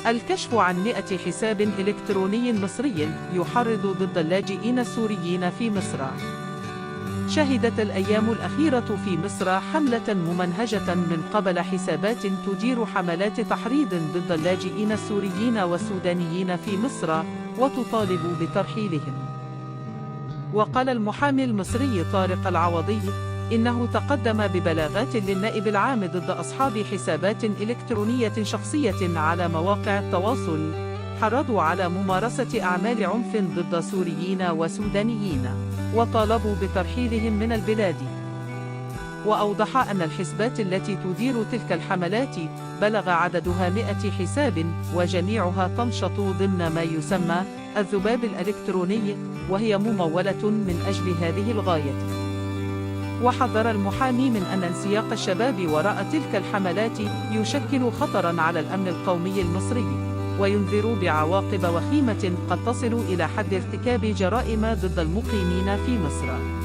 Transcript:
الكشف عن 100 حساب إلكتروني مصري يحرض ضد اللاجئين السوريين في مصر. شهدت الأيام الأخيرة في مصر حملة ممنهجة من قبل حسابات تدير حملات تحريض ضد اللاجئين السوريين والسودانيين في مصر وتطالب بترحيلهم. وقال المحامي المصري طارق العوضي إنه تقدم ببلاغات للنائب العام ضد أصحاب حسابات إلكترونية شخصية على مواقع التواصل حرضوا على ممارسة أعمال عنف ضد سوريين وسودانيين وطالبوا بترحيلهم من البلاد. وأوضح أن الحسابات التي تدير تلك الحملات بلغ عددها 100 حساب، وجميعها تنشط ضمن ما يسمى الذباب الإلكتروني، وهي ممولة من أجل هذه الغاية. وحذر المحامي من أن انسياق الشباب وراء تلك الحملات يشكل خطراً على الأمن القومي المصري، وينذر بعواقب وخيمة قد تصل إلى حد ارتكاب جرائم ضد المقيمين في مصر.